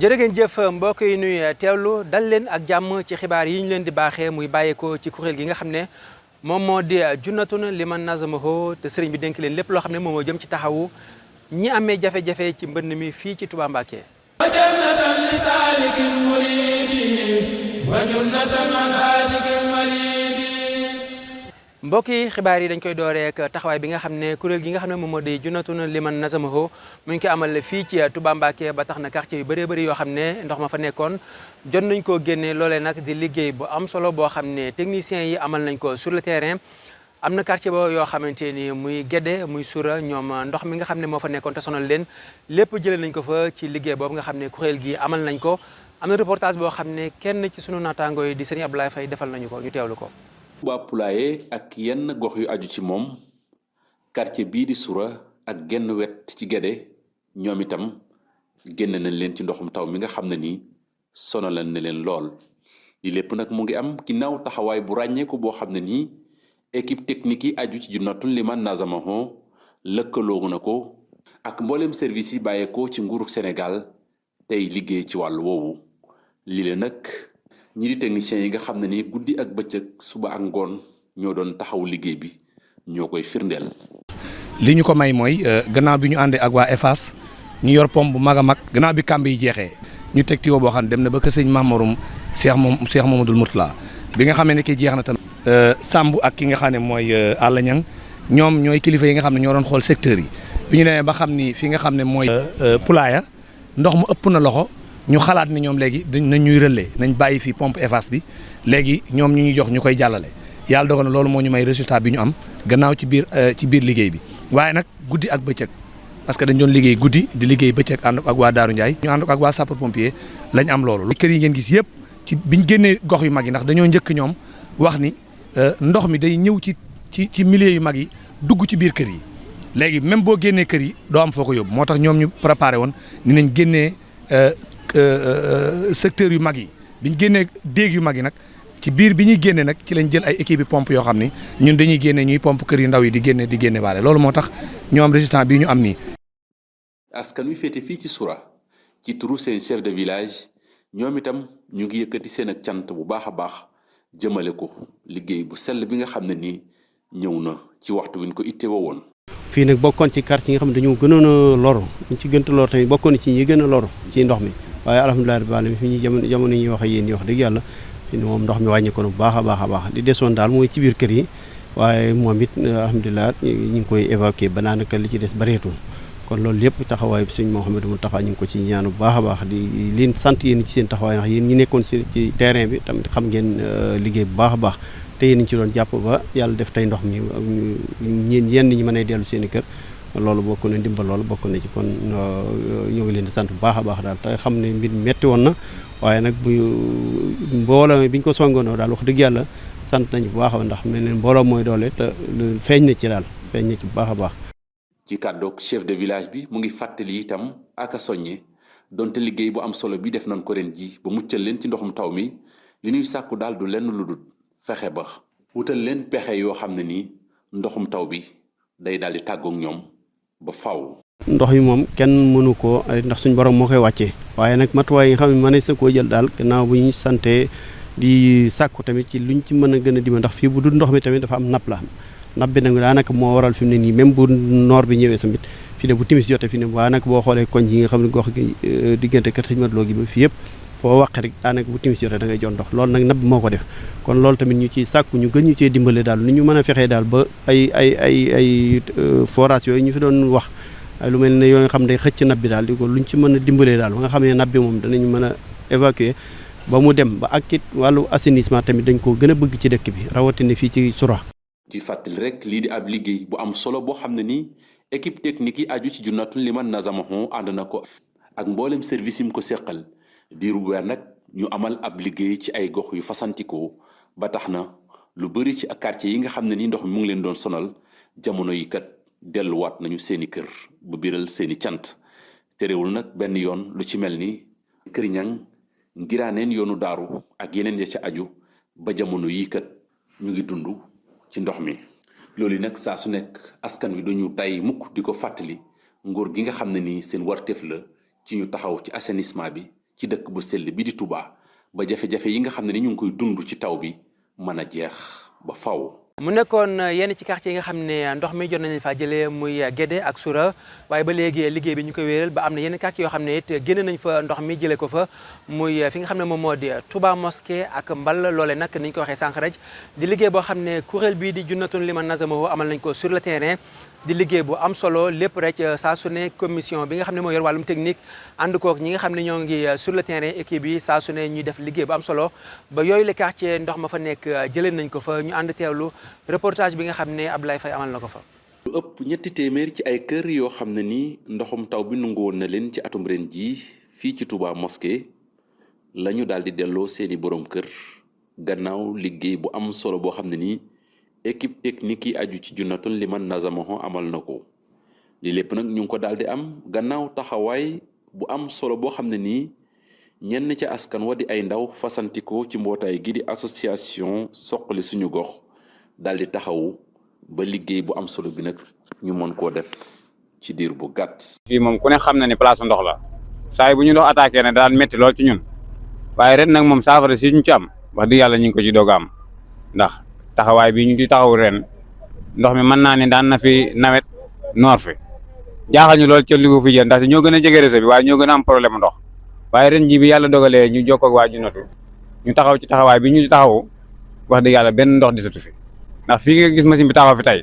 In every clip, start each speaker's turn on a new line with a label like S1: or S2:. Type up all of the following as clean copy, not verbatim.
S1: jërë ngeen jëf mbokk yi nuy teewlu dal leen ak jàmm ci xibaar yi ñu leen di baaxee muy bàyyeekoo ci kuréel gi nga xam ne moom moo di junnatun liman nazamaho te sëriñ bi dénk leen lépp loo xam ne moom moo jëm ci taxawu ñi amee jafe-jafe ci mbënn mi fii ci Touba Mbacké. wa jannatan li saalikin muridi wa junnatan an haadikin maridi. mbokk yi xibaar yi dañ koy dooree ak taxawaay bi nga xam ne kuréel gi nga xam ne moom moo di junnatun liman nazamaho mu ngi ko amal fii ci Touba Mbacké ba tax na quartier yu bëree bëri yoo xam ne ndox ma fa nekkoon jot nañ koo génne loolee nag di liggéey bu am solo boo xam ne techniciens yi amal nañ ko sur le terrain. am na quartier ba yoo xamante ni muy Guédé muy Soura ñoom ndox mi nga xam ne moo fa nekkoon te sonal leen lépp jëlee nañ ko fa ci liggéey boobu nga xam ne kuréel gi amal nañ ko. am na reportage boo xam ne kenn ci sunu naataangoo yi di Serigne Abdoulaye Faye defal nañu ko ñu teewlu ko.
S2: Touba Poulailler ak yenn gox yu aju ci moom quartier bii di Soura ak genn wet ci Guédé ñoom itam génn nañ leen ci ndoxum taw mi nga xam ne nii sonalal na leen lool. li lépp nag mu ngi am ginnaaw taxawaay bu ràññeeku boo xam ne nii équipe technique yi aju ci junnatun liman nazamaho lëkkaloo na ko ak mboolem service yi bàyyeekoo ci nguurug Sénégal tey liggéey ci wàllu woowu. lii la nag ñi di techniciens yi nga xam ne ni guddi ak bëccëg suba ak ngoon ñoo doon taxaw liggéey bi ñoo koy firndeel.
S3: li ñu ko may mooy gannaaw bi ñu àndee ak waa EFAS ñu yor pompe bu mag a mag gannaaw bi kàmb yi jeexee ñu teg tiwo boo xam ne dem na ba kër sëñ Mamorum Cheikh Mamadou Mourtala bi nga xamee ne ki jeex na tam Samb ak ki nga xam ne mooy Alla Ñang ñoom ñooy kilifa yi nga xam ne ñoo doon xool secteurs yi bi ñu demee ba xam ni fi nga xam ne mooy Poulailler ndox mu ëpp na loxo ñu xalaat ni ñoom léegi nañ ñuy relais nañ bàyyi fi pompe EFAS bi léegi ñoom ñu ñuy jox ñu koy jàllale yàlla dogal na loolu moo ñu may résultat bi ñu am gannaaw ci biir liggéey bi waaye nag guddi ak bëccëg parce que dañ doon liggéey guddi di liggéey bëccëg ànd ak waa Daaru Ndiaye ñu ànd ak waa sapeur pompier lañ am loolu kër yi ngeen gis yëpp ci biñ génnee gox yu mag yi ndax dañoo njëkk ñoom wax ni ndox mi day ñëw ci milieu yu mag yi dugg ci biir kër yi léegi même boo génnee kër yi doo am foo ko yóbbu moo tax ñoom ñu préparé woon ni nañ génnee secteur yu mag yi biñ génnee déeg yu mag yi nag ci biir bi ñuy génne nag ci lañ jël ay équipe pompe yoo xam ni ñun dañuy génne ñuy pompe kër yu ndaw yi di génne waale loolu moo tax ñoo am résultat bii ñu am nii.
S2: askan wi féete fii ci Soura ci turu seen chef de village ñoom itam ñu ngi yëkkati seen ak cant bu baax a baax jëmale ko liggéey bu sell bi nga xam ne nii ñëw na ci waxtu wi ñu ko ittewoo woon.
S4: fii nag bokkoon ci quartier yi nga xam ne dañoo gënoon a loru ñu ci gënta lor tamit bokkoon ci ñi gën a loru ci ndox mi waaye alhamdulilah rabbil alamin fi ñu jamono ñuy wax ak yéen yi wax dëgg yàlla fi moom ndox mi wàññi ko bu baax a baax li desoon daal mooy ci biir kër yi waaye moom it alhamdulilah ñu ngi koy évacuer ba daanaka li ci des bareetul kon loolu lépp taxawaay bi sëñ Mouhamadou Mountakha ñu ngi ko ci ñaanu bu baax a baax di leen sant yéen ci seen taxawaay ndax yéen ñi nekkoon ci terrain bi tamit xam ngeen liggéey bu baax a baax te yéen ci doon jàpp ba yàlla def tey ndox mi ñenn ñi mën a dellu seen i kër loolu bokk na ndimbal loolu bokk na ci kon ñoo ngi leen di sant bu baax a baax daal te xam ne mbir metti woon na waaye nag bu mbooloo bi ñu ko songoonoo daal wax dëgg yàlla sant nañu bu baax a ndax mel ne mbooloo mooy doole te feeñ na ci daal feeñ na ci bu baax a baax.
S2: ci kàddoog chef de village bi mu ngi fàttali itam ak a soññe donte liggéey bu am solo bi def nañ ko ren ji ba muccal leen ci ndoxum taw mi li ñuy sàkku daal du lenn lu dul fexe ba wutal leen pexe yoo xam ne nii ndoxum taw bi day daal di tàggoog ñoom ba faw
S4: ndox mi moom kenn mënu ko ndax suñ borom moo koy wàccee waaye nag matuwaay yi nga xam ne mënees na koo jël daal gannaaw bu ñu santee di sàkku tamit ci luñ ci mën a gën a dimbali ndax fii bu dul ndox mi tamit dafa am napp la napp bi nag daanaka moo waral fi mu ne nii même bu noor bi ñëwee tamit fi ne bu timis jotee fi ne daanaka boo xoolee koñ yi nga xam ne gox gi diggante kër Sëñ Madloo gi ba fii yëpp foo waqe rek daanaka bu timis jotee da ngay jot ndox loolu nag napp bi moo ko def kon loolu tamit ñu ciy sàkku ñu gën ñu cee dimbale daal ni ñu mën a fexee daal ba ay forage yooyu ñu fi doon wax lu mel ne yoo nga xam ne day xëcc napp bi daal di ko luñ ci mën a dimbalee daal ba nga xam ne napp bi moom danañu mën a évacuer ba mu dem ba ak it wàllu assainissement tamit dañ ko gën a bëgg ci dëkk bi rawatina fii ci Soura.
S2: ci fàttali rek lii di ab liggéey bu am solo boo xam ne nii équipe technique yi aju ci junnatun liman nazamaho ànd na ko ak mboolem service yi mu ko seqal diiru weer nag ñu amal ab liggéey ci ay gox yu fasantikoo ba tax na lu bëri ci quartier yi nga xam ne ni ndox mi mu ngi leen doon sonal jamono yi kat delluwaat nañu seeni kër bu biral seeni cant terewul nag benn yoon lu ci mel ni Kër Ñang Ngiraaneen yoonu daaru ak yeneen ya ca aju ba jamono yi kat ñu ngi dund ci ndox mi loolu nag saa su nekk askan wi duñu tay mukk di ko fàttali nguur gi nga xam ne nii seen warteef la ci ñu taxaw ci assainissement bi ci dëkk bu sell bi di Touba ba jafe-jafe yi nga xam ne ni ñu ngi koy dund ci taw bi mën a jeex ba faw.
S1: mu nekkoon yenn ci quartier yi nga xam ne ndox mi jot nañu faa jëlee muy Guédé ak Soura waaye ba léegi liggéey bi ñu koy wéeral ba am na yenn quartier yoo xam ne it génn nañ fa ndox mi jëlee ko fa muy fi nga xam ne moom moo di Touba Mosquée ak Mbal loole nag ni ñu ko waxee sànq rek di liggéey boo xam ne kuréel bii di Junnatun Liman Nazamahu amal nañ ko sur le terrain di liggéey bu am solo lépp rek saa su ne commission bi nga xam ne moo yor wàllum technique ànd kook ñi nga xam ne ñoo ngi sur le terrain équipe yi saa su ne ñuy def liggéey bu am solo ba yooyu le quartier ndox ma fa nekk jëlee nañ ko fa ñu ànd teewlu reportage bi nga xam ne Abdoulaye Faye amal na ko fa.
S2: lu ëpp ñetti téeméer ci ay kër yoo xam ne ni ndoxum taw bi nangu woon na leen ci atum ren jii fii ci Touba Mosquée la ñu daal di delloo seeni borom kër gannaaw liggéey bu am solo boo xam ne nii équipe technique yi aju ci Junnatun Liman Nazamahu amal na ko li lépp nag ñu ngi ko daal di am gannaaw taxawaay bu am solo boo xam ne nii ñenn ca askan wa di ay ndaw fasantikoo ci mbootaay gi di association Suqali Suñu Gox daal di taxawu ba liggéey bu am solo bi nag ñu mën koo def ci diir bu gàtt.
S5: fii moom ku ne xam na ni place ndox la saa yi bu ñu ndox attaqué ne daan métti lool ci ñun waaye ren nag moom saafara si ñu ci am wax dëgg yàlla ñu ngi ko ci doog a am ndax taxawaay bi ñu di taxaw ren ndox mi mën naa ne daan na fi nawet noor fi jaaxal ñu lool ca li ko fi jël ndaxte ñoo gën a jege réseau bi waaye ñoo gën a am problème ndox waaye ren ji bi yàlla dogalee ñu jokkoo ak waa Junnatu ñu taxaw ci taxawaay bi ñu di taxaw wax dëgg yàlla benn ndox desatu fi ndax fii nga gis machine bi taxaw fi tey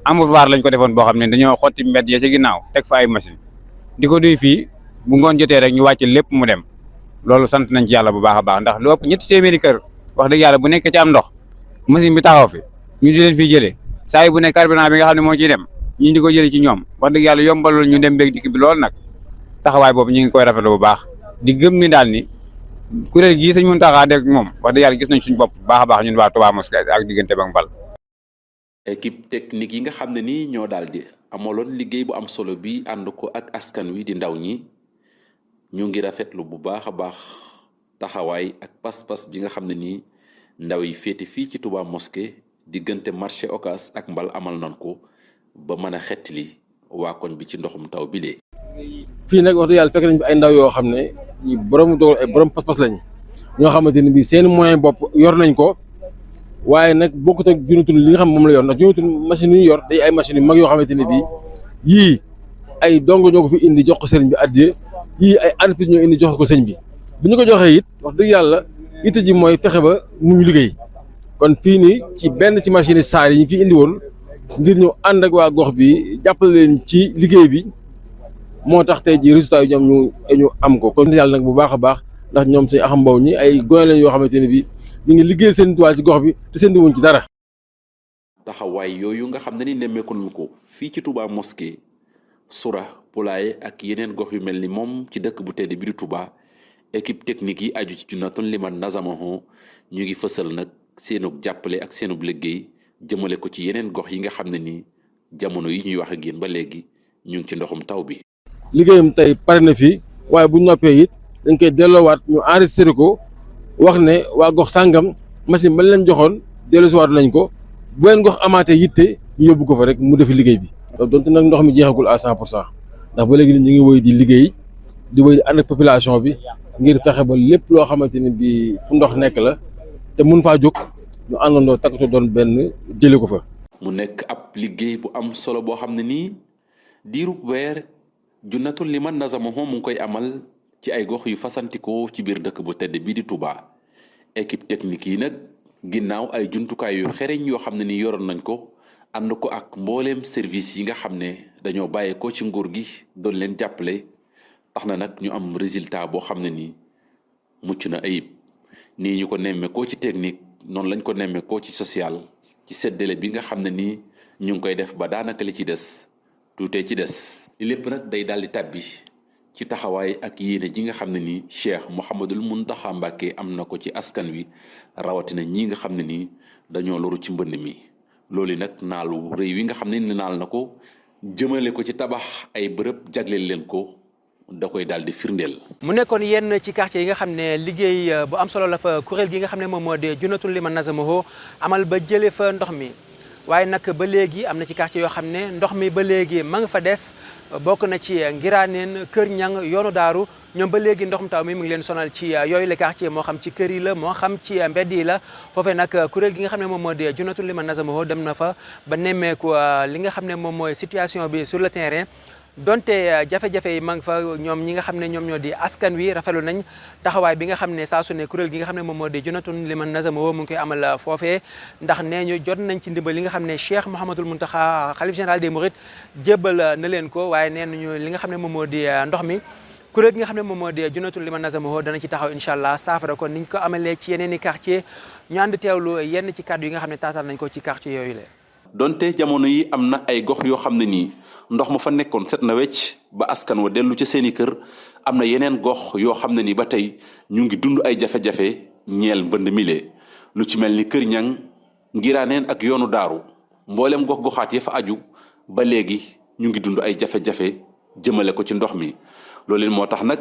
S5: amour lañ ko defoon boo xam ne dañoo xotti mbedd ya ci ginnaaw teg fa ay machine di ko duy fii bu ngoon jotee rek ñu wàcc lépp mu dem loolu sant nañ ci yàlla bu baax a baax ndax lu ëpp ñetti téeméeri kër wax dëgg yàlla bu nekkee ci am ndox machine bi taxaw fi ñu di leen fii jëlee saa yi bu nekk carburant bi nga xam ne moo ciy dem ñu di ko jëlee ci ñoom wax dëgg yàlla yombalul ñu dem beeg dikk bi loolu nag taxawaay boobu ñu ngi koy rafetlu bu baax di gëm ni daal ni kuréel gii Sëñ Muntaxa def moom wax dëgg yàlla gis nañ suñu bopp bu baax a baax ñun waa Touba Mosquée ak diggante ba Mbal.
S2: équipe technique yi nga xam ne nii ñoo daal di amaloon liggéey bu am solo bi ànd ko ak askan wi di ndaw ñi ñu ngi rafetlu bu baax a baax taxawaay ak pas-pas bi nga xam ne nii ndaw yi féete fii ci Touba Mosquée diggante marché Ocass ak Mbal amal nañ ko ba mën a xettali waa koñ bi ci ndoxum taw bi lee.
S6: fii nag wax dëgg yàlla fekk nañ fi ay ndaw yoo xam ne ñi borom dogal ay borom pas-pas lañ ñoo xamante ne bii seen moyen bopp yor nañ ko waaye nag bokkut ak Junnatun li nga xam moom la yor ndax Junnatun machine yi ñu yor day ay machines yu mag yoo xamante ne bii yii ay dong ñoo ko fi indi jox ko sëriñ bi addiya yii ay entreprise ñoo indi jox ko sëriñ bi bu ñu ko joxee it wax dëgg yàlla itte ji mooy fexe ba mu ñu liggéey kon fii nii ci benn ci machine saar yi ñu fi indi woon ngir ñëw ànd ak waa gox bi jàppale leen ci liggéey bi moo tax tey ji résultat yi ñoom ñu am ko kon yàlla nag bu baax a baax ndax ñoom seen axam mbaw ñi ay gone lañ yoo xamante ne bii ñu ngi liggéey seen toile ci gox bi te seen diwuñ ci dara.
S2: taxawaay yooyu nga xam ne ni nemmeeku nañ ko fii ci Touba Mosquée Soura Poulaye ak yeneen gox yu mel ni moom ci dëkk bu tedd bi di Touba équipe technique yi aju ci Junnatun Liman Nazamahu ñu ngi fësal nag seenug jàppale ak seenug liggéey jëmale ko ci yeneen gox yi nga xam ne ni jamono yi ñuy wax ak yéen ba léegi ñu ngi ci ndoxum taw bi.
S6: liggéeyam tey pare na fi waaye bu ñu noppee it dañ koy delloowaat ñu enregistré ko wax ne waa gox sàngam machine ba leen joxoon delloosiwaat nañ ko bu leen gox amaatee yitte ñu yóbbu ko fa rek mu defi liggéey bi. donte nag ndox mi jeexagul à 100% ndax ba léegi nit ñi ngi woy di liggéey di woy di ànd ak population bi ngir fexe ba lépp loo xamante ni bii fu ndox nekk la te mun faa jóg ñu àndandoo takkatoo doon benn jëlee ko fa.
S2: mu nekk ab liggéey bu am solo boo xam ne nii diirub weer Junnatun Liman Nazamahu mu ngi koy amal ci ay gox yu fasantikoo ci biir dëkk bu tedd bii di Touba équipe technique yi nag ginnaaw ay jumtukaay yu xereñ yoo xam ne ni yoroon nañ ko ànd ko ak mbooleem service yi nga xam ne dañoo bàyyeekoo ci nguur gi doon leen jàppale tax na nag ñu am résultat boo xam ne ni mucc na ayib nii ñu ko nemmeekoo ci technique noonu lañ ko nemmeekoo ci social ci seddale bi nga xam ne nii ñu ngi koy def ba daanaka li ci des tuutee ci des li lépp nag day daal di tàbbi ci taxawaay ak yéene ji nga xam ne nii Cheikh Mouhamadul Mountakha Mbacké am na ko ci askan wi rawatina ñi nga xam ne nii dañoo loru ci mbënn mi loolu nag naalu rëy wi nga xam ne ni naal na ko jëmale ko ci tabax ay bërëb jagleel leen ko da koy daal di firndeel.
S1: mu nekkoon yenn ci quartier yi nga xam ne liggéey bu am solo la fa kuréel gi nga xam ne moom moo di Junnatun Liman Nazamahu amal ba jëlee fa ndox mi waaye nag ba léegi am na ci quartier yoo xam ne ndox mi ba léegi ma nga fa des bokk na ci Ngiraaneen Kër Ñang yoonu Daaru ñoom ba léegi ndoxum taw mi mu ngi leen sonal ci yooyu le quartier moo xam ci kër yi la moo xam ci mbedd yi la foofee nag kuréel gi nga xam ne moom moo di Junnatul Liman Nazamahu dem na fa ba nemmeeku li nga xam ne moom mooy situation bi sur le terrain donte jafe-jafe yi ma ngi fa ñoom ñi nga xam ne ñoom ñoo di askan wi rafetlu nañ taxawaay bi nga xam ne saa su ne kuréel gi nga xam ne moom moo di Junnatul Liman Nazamahu mu ngi koy amal foofee ndax nee ñu jot nañ ci ndimbal li nga xam ne Cheikh Mouhamadoul Mountakha xalif général des Mourides jébbal na leen ko waaye nee nañu li nga xam ne moom moo di ndox mi kuréel gi nga xam ne moom moo di Junnatul Liman Nazamahu dana ci taxaw incha allah saafara ko niñ ko amalee ci yeneen i quartier ñu ànd teewlu yenn ci kàddu yi nga xam ne taataan nañ ko ci quartier yooyu la
S2: donte jamono yi am na ay gox yoo xam ne nii ndox ma fa nekkoon set na wecc ba askan wa dellu ca seeni kër am na yeneen gox yoo xam ne ni ba tey ñu ngi dund ay jafe-jafe ñeel mbënd mile lu ci mel ni Kër Ñang Ngiraaneen ak yoonu Daaru mboolem gox-goxaat ya fa aju ba léegi ñu ngi dund ay jafe-jafe jëmale ko ci ndox mi loolu moo tax nag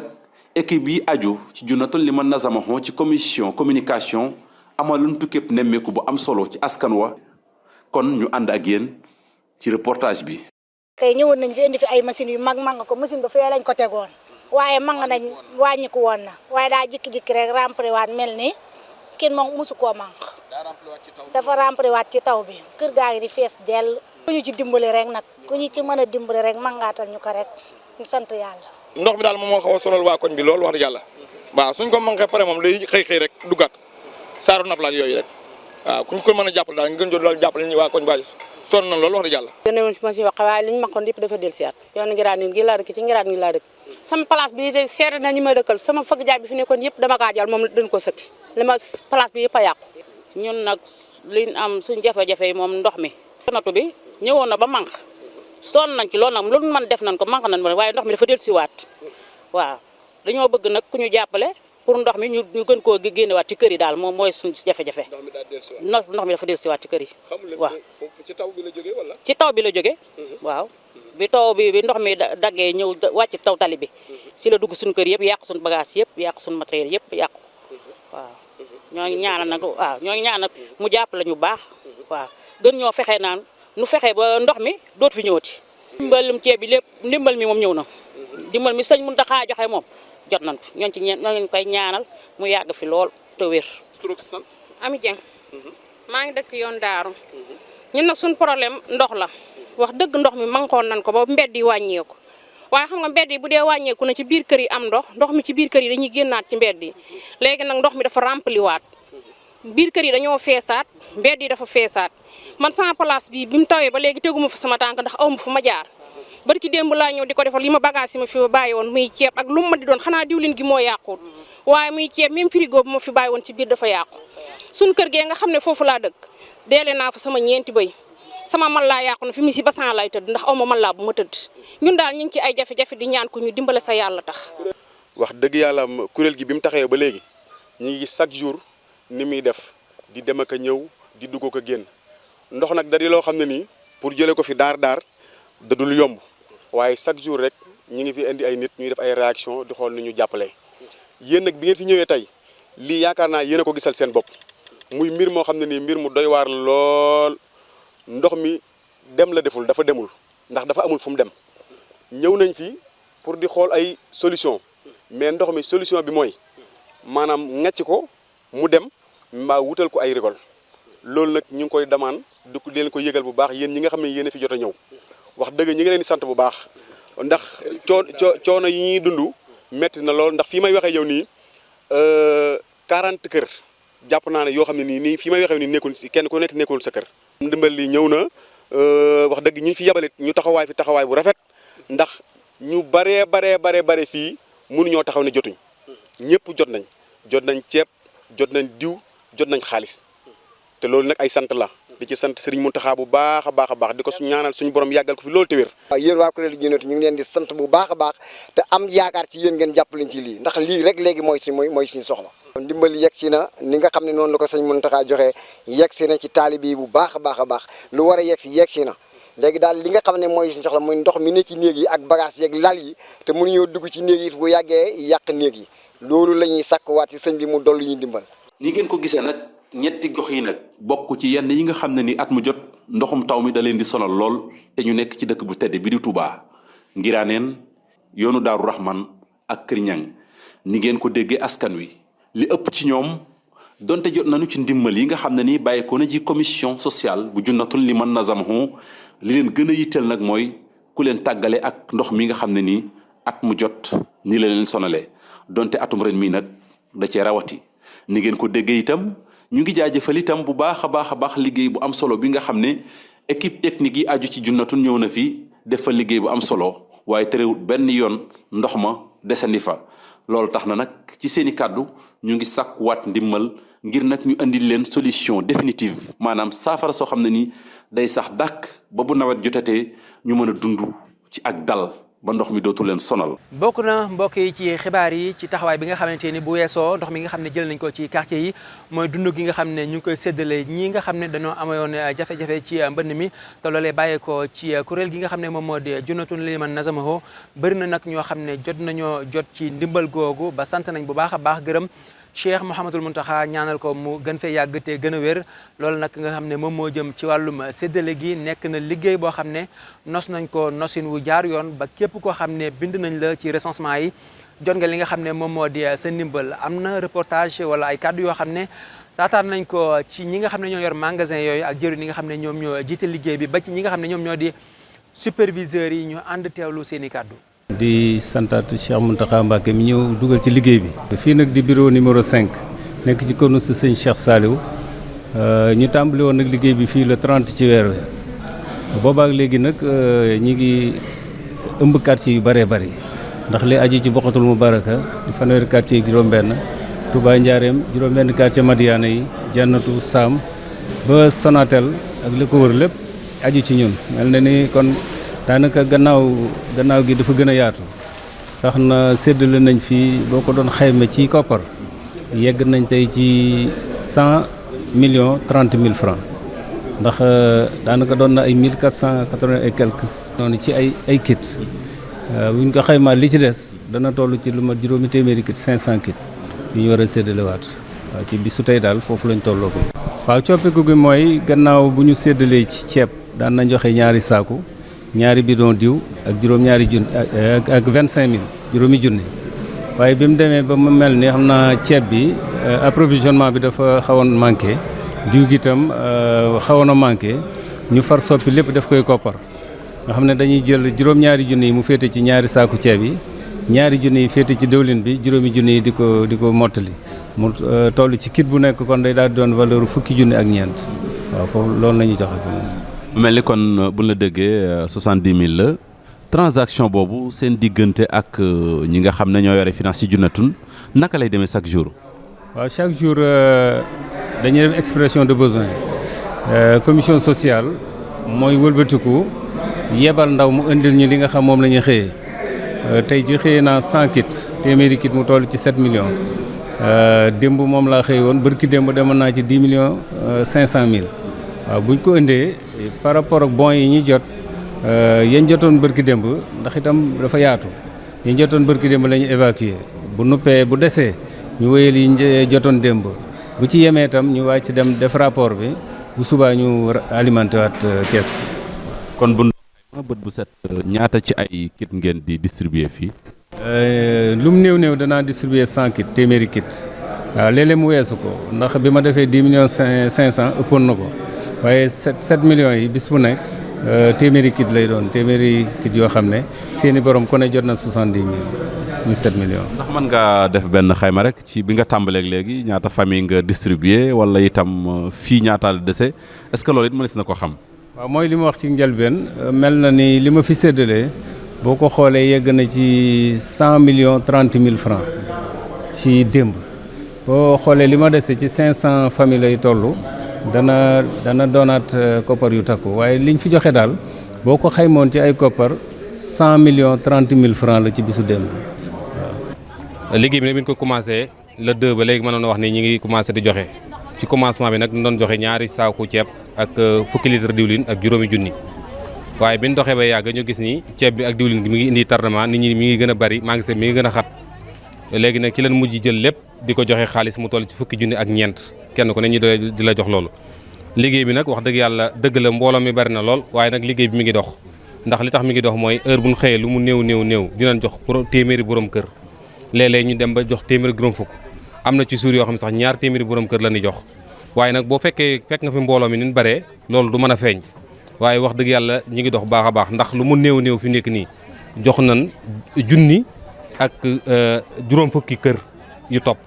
S2: équipe yi aju ci Junnatul Liman Nazamahu ci commission communication amalun tukképp nemmeeku bu am solo ci askan wa kon ñu ànd ak yéen ci reportage bi.
S7: tey ñëwoon nañ fi indi fi ay machines yu mag ko machine ba fee lañ ko tegoon waaye mang nañ wàññiku woon na waaye daa jikki-jikki rek rempli waat mel ni kenn moom mosu koo mang dafa rempli waat ci taw bi kër gaa ngi di fees dell ku ñu ci dimbali rek nag ku ñu ci mën a dimbali rek mangaatal ñu ko rek ñu sant yàlla
S8: ndox mi daal moom moo xaw a sonal waa koñ bi loolu wax dëgg yàlla waaw suñ ko manqué pare moom day xëy rek duggaat saaru naf laak yooyu rek waaw kuñ ko mën a jàppale daal ngeen jot daal jàppale ñu waa koñ baa sonn na loolu wax dëgg yàlla
S9: yónnee woon si ma si wax waaye liñ makkoon yëpp dafa del siyaat yoon Ngiraaneen gi laa dëkk ci Ngiraaneen gi laa dëkk sama place bi de seere na ñu ma dëkkal sama fëgg jaay bi fi nekkoon yëpp dama kaa jël moom dañ ko sëkki li ma place bi yëpp a yàqu ñun nag liñ am suñ jafe-jafe yi moom ndox mi natu bi ñëwoon na ba manque sonn nañ ci loolu nag lu mën def nañ ko manque nañ waaye ndox mi dafa del siwaat waaw dañoo bëgg nag ku ñu jàppale pour ndox mi ñu gën koo génnewaat ci kër yi daal moom mooy suñ jafe-jafe ndox mi dafa del siwaat ci kër yi waaw
S8: ci taw bi la jógee wala
S9: ci taw bi la jógee waaw bi taw bi ndox mi daggee ñëw wàcc taw tali bi si la dugg suñu kër yëpp yàq suñu bagage yëpp yàq suñu matériel yëpp yàqu waaw ñoo ngi ñaanal nag waaw ñoo ngi ñaanal mu jàppale ñu baax waaw gën ñoo fexe naan nu fexe ba ndox mi doot fi ñëwati ndimbalum ceeb bi lépp ndimbal mi moom ñëw na ndimbal mi sëñ Mountakha joxe moom jot nañ ko ñoon ci ñoo ngi koy ñaanal mu yàgg fi lool te wér
S10: Ami Dieng maa ngi dëkk yoon Daaru ñun nag suñu problème ndox la wax dëgg ndox mi mankoon nañ ko ba mbedd yi wàññeeku waaye xam nga mbedd yi bu dee wàññeeku na ci biir kër yi am ndox mi ci biir kër yi dañuy génnaat ci mbedd yi léegi nag ndox mi dafa rempli waat biir kër yi dañoo feesaat mbedd yi dafa feesaat man sama place bi mu tawee ba léegi teguma fa sama tànk ndax awma fu ma jaar barki démb laa ñëw di ko defal li ma bagage yi ma fi bàyyi woon muy ceeb ak lu mu ma di doon xanaa diwlin gi moo yàquut waaye muy ceeb même frigo bi ma fi bàyyi woon ci biir dafa yàqu suñ kër gee nga xam ne foofu laa dëkk deele naa fa sama ñeenti bëy sama man laa yàqu na fi mu si basan lay tëdd ndax awma man laa bu ma tëdd ñun daal ñu ngi ci ay jafe-jafe di ñaan ko ñu dimbale sa yàlla tax
S8: wax dëgg yàlla kuréel gi bi mu taxee ba léegi ñu ngi chaque jour ni muy def di dem ak a ñëw di dugg ko génn ndox nag dari loo xam ne nii pour jëlee ko fi daar da dul yomb waaye chaque jour rek ñi ngi fi indi ay nit ñuy def ay réaction di xool ni ñu jàppale yéen nag bi ngeen fi ñëwee tey lii yaakaar naa yéen a ko gisal seen bopp muy mbir moo xam ne nii mbir mu doy waar lool ndox mi dem la deful dafa demul ndax dafa amul fu mu dem ñëw nañ fi pour di xool ay solution mais ndox mi solution bi mooy maanaam ngacc ko mu dem mbaa wutal ko ay rigole loolu nag ñu ngi koy demande di leen ko yëgal bu baax yéen ñi nga xam ne yéen a fi jot a ñëw wax dëgg ñi ngi leen di sant bu baax ndax coono yi ñuy dund metti na lool ndax fii may waxee yow nii 40 kër jàpp naa ne yoo xam ne nii fii may waxee nii nekkul si kenn ku nekk nekkul sa kër. ndimbal li ñëw na wax dëgg ñi fi yabalit ñu taxawaay bu rafet ndax ñu bare fii mënuñoo taxaw ne jotuñ ñëpp jot nañ ceeb jot nañ diw jot nañ xaalis te loolu nag ay sant la. di ci sant Serigne Mountakha bu baax a baax di ko ñaanal suñu borom yàggal ko fi loolu te wér.
S11: waaw yéen waa kuréel Junnatul ñu ngi leen di sant bu baax a baax te am yaakaar ci yéen ngeen jàpp leen ci lii ndax lii rek léegi mooy suñu soxla. ndimbal yegg si na ni nga xam ne noonu la ko sëñ Mountakha joxe yegg si na ci taalibe yi bu baax a baax lu war a yegg si na léegi daal li nga xam ne mooy suñu soxla mooy ndox mi ne ci néeg yi ak bagage yeeg lal yi te mënuñoo dugg ci néeg yi bu yàggee yàq néeg yi loolu la ñuy sàkkuwaat ci sëñ bi mu dollu ñuy dimbal.
S2: ni ngeen ko gisee nag ñetti gox yi nag bokk ci yenn yi nga xam ne ni at mu jot ndoxum taw mi da leen di sonal lool te ñu nekk ci dëkk bu tedd bi di Touba Ngiraneen yoonu Daaru Rahman ak Kër Ñang ni ngeen ko déggee askan wi li ëpp ci ñoom donte jot nañu ci ndimbal yi nga xam ne ni bàyyeekoo na ci commission sociale bu Junnatul Liman Nazamahu li leen gën a yitteel nag mooy ku leen tàggale ak ndox mi nga xam ne nii at mu jot nii la leen sonalee donte atum ren mii nag da cee rawati ni ngeen ko déggee itam ñu ngi jaajëfal itam bu baax a baax liggéey bu am solo bi nga xam ne équipe technique yi aju ci Junnatul ñëw na fi def fa liggéey bu am solo waaye terewut benn yoon ndox ma desandi fa loolu tax na nag ci seeni kàddu ñu ngi sàkkuwaat ndimmal ngir nag ñu andil leen solution définitive maanaam saafara soo xam ne ni day sax dàkk ba bu nawet jotatee ñu mën a dund ci ak dal ba ndox mi dootu leen sonal.
S1: bokk na mbokk yi ci xibaar yi ci taxawaay bi nga xamante ni bu weesoo ndox mi nga xam ne jël nañ ko ci quartier yi mooy dund gi nga xam ne ñu ngi koy séddale ñii nga xam ne dañoo amoon jafe-jafe ci mbënn mi te loolee bàyyeekoo ci kuréel gi nga xam ne moom moo di Junnatul Liman Nazamahu bëri na nag ñoo xam ne jot ci ndimbal googu ba sant nañ bu baax a baax gërëm Cheikh Mouhamadul Mountakha ñaanal ko mu gën fee yàgg te gën a wér loolu nag nga xam ne moom moo jëm ci wàllum séddale gi nekk na liggéey boo xam ne nos nañ ko nosin wu jaar yoon ba képp koo xam ne bind nañ la ci recensement yi jot nga li nga xam ne moom moo di sa ndimbal am na reportage wala ay kàddu yoo xam ne taataan nañ ko ci ñi nga xam ne ñoo yor magasin yooyu ak jëru ñi nga xam ne ñoom ñoo jiite liggéey bi ba ci ñi nga xam ne ñoom ñoo di superviseurs yi ñu ànd teewlu seen i kàddu.
S12: di santaat Cheikh Mountakha Mbacké mi ñëw dugal ci liggéey bi. fii nag di bureau numéro 5 nekk ci konu si sëñ Cheikh Saliou ñu tàmbali woon nag liggéey bi fii le 30 ci weer wi boobaak léegi nag ñi ngi ëmb quartier yu bëree bëri ndax li aju ci Bokhatul Moubaraka di fanweeri quartier yi juróom-benn Touba Ndiarème juróom-benn quartier Madiana yi Jannatu Sam ba Sonatel ak li ko wër lépp aju ci ñun mel na ni kon. daanaka gannaaw gi dafa gën a yaatu sax na séddale nañ fi boo ko doon xayma ci koppar yegg nañ tey ci 100 millions 30 mille francs ndax daanaka doon na ay 1480 et quelques noonu ci ay kit bu ñu ko xaymaa li ci des dana toll ci lu mat juróomi téeméeri kit 500 kit yu ñu war a séddalewaat waaw ci bisu tey daal foofu lañ tolloo ko. waaw coppiku gi mooy gannaaw bu ñu séddalee ci ceeb daan nañ joxe ñaari saaku. ñaari bidon diw ak juróom-ñaari junni ak 25000 juróomi junni waaye bi mu demee ba mu mel ni xam naa ceeb bi approvisionnement bi dafa xawoon manqué diw gi itam xawoon a manqué ñu far soppi lépp daf koy koppar nga xam ne dañuy jël juróom-ñaari junni yi mu féete ci ñaari saaku ceeb yi ñaari junni yi féete ci dëwlin bi juróomi junni yi di ko mottali mu toll ci kit bu nekk kon day daal di doon valeur fukki junni ak ñeent waaw foofu loolu la ñuy joxe fi
S2: mel ni kon bu la déggee 70000 la transaction boobu seen diggante ak ñi nga xam ne ñoo yore finance ci Junatun naka lay demee chaque jour.
S12: waaw chaque jour dañuy def expression de besoin commission sociale mooy wëlbatiku yebal ndaw mu indil ñu li nga xam moom la ñuy xëyee tey ji xëyee naa 100 kit téeméeri kit mu toll ci 7 millions démb moom laa xëy woon bërki démb demoon naa ci 10 millions 500 mille waaw buñ ko indee. par rapport ak bons yi ñu jot yéen jotoon bërki démb ndax itam dafa yaatu yéen jotoon bërki démb la ñu évacuer bu nuppee bu desee ñu wéyal yi jotoon démb bu ci yemee itam ñu wàcc dem def rapport bi bu subaa ñu alimenté waat kees bi.
S2: kon bu bët bu set ñaata ci ay kit ngeen di distribuer fii.
S12: lu mu néew danaa distribuer 100 kit téeméeri kit waaw léeg-léeg mu weesu ko ndax bi ma defee 10 millions 500 ëppoon na ko. waaye 7 millions yi bis bu nekk téeméeri kit lay doon téeméeri kit yoo xam ne seeni borom ku ne jot na 70000 muy 7 millions.
S2: ndax mën ngaa def benn xayma rek ci bi nga tàmbaleeg léegi ñaata famille nga distribué wala itam fii ñaata la dese est-ce que loolu it mënees na ko xam.
S12: waaw mooy li ma wax ci njëlbeen mel na ni li ma fi séddalee boo ko xoolee yegg na ci 100 millions 30 mille francs ci démb boo xoolee li ma dese ci 500 familles lay toll. dana doonaat koppar yu takku waaye liñ fi joxe daal boo ko xaymoon ci ay koppar 100 millions 30 mille francs la ci bisu démb waaw.
S13: liggéey bi nag bi ñu ko commencé le 2 ba léegi mënoon wax ni ñi ngi commencé di joxe ci commencement bi nag ñu doon joxe ñaari saaku ceeb ak fukki litre diwlin ak juróomi junni waaye bi ñu doxee ba yàgg ñu gis ni ceeb bi ak diwlin gi mi ngi indi tardement nit ñi mi ngi gën a bari maa ngi mi ngi gën a xat léegi nag ci leen mujj jël lépp di ko joxe xaalis mu toll ci fukki junni ak ñeent kenn ku ne ñu di la jox loolu. liggéey bi nag wax dëgg yàlla dëgg la mbooloo mi bari na lool waaye nag liggéey bi mi ngi dox ndax li tax mi ngi dox mooy heure bu ñu xëyee lu mu néew dinañ jox téeméeri borom kër léeg-léeg ñu dem ba jox téeméeri juróom fukk am na ci suur yoo xam ne sax ñaar téeméeri borom kër la ñuy jox waaye nag boo fekk nga fi mbooloo mi ni baree loolu du mën a feeñ waaye wax dëgg yàlla ñu ngi dox baax a baax ndax lu mu néew fi nekk nii jox nañ junni ak juróom fukki kër yu topp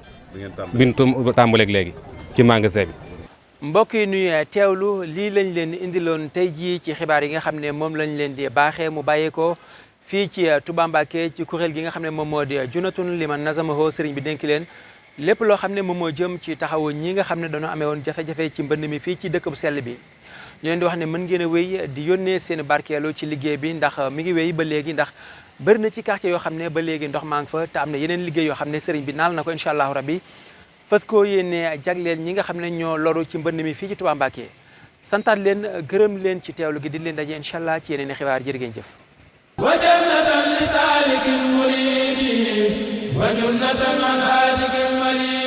S13: bi ñu tàmbaleeg léegi ci magasin bi.
S1: mbokk yi nuy teewlu lii lañ leen indiloon tey jii ci xibaar yi nga xam ne moom lañ leen di baaxee mu bàyyeekoo fii ci Touba Mbacké ci kuréel gi nga xam ne moom moo di Junatun Liman Nazamaho sëriñ bi dénk leen lépp loo xam ne moom moo jëm ci taxawu ñi nga xam ne dañoo amee woon jafe-jafe ci mbënd mi fii ci dëkk bu sell bi. ñu leen di wax ne mën ngeen a wéy di yónnee seen barkeelu ci liggéey bi ndax mi ngi wéy ba léegi ndax bëri na ci quartier yoo xam ne ba léegi ndox maa ngi fa te am na yeneen liggéey yoo xam ne sëriñ bi naal na ko incha allahu rabbi fas koo yéene jagleel ñi nga xam ne ñoo loru ci mbënd mi fii ci Touba Mbacké santaat leen gërëm leen ci teewlu gi di leen daje incha allah ci yeneen i xibaar jërë ngeen jëf wa jannatan li saalikin muridi wa jannatan an haadikin marid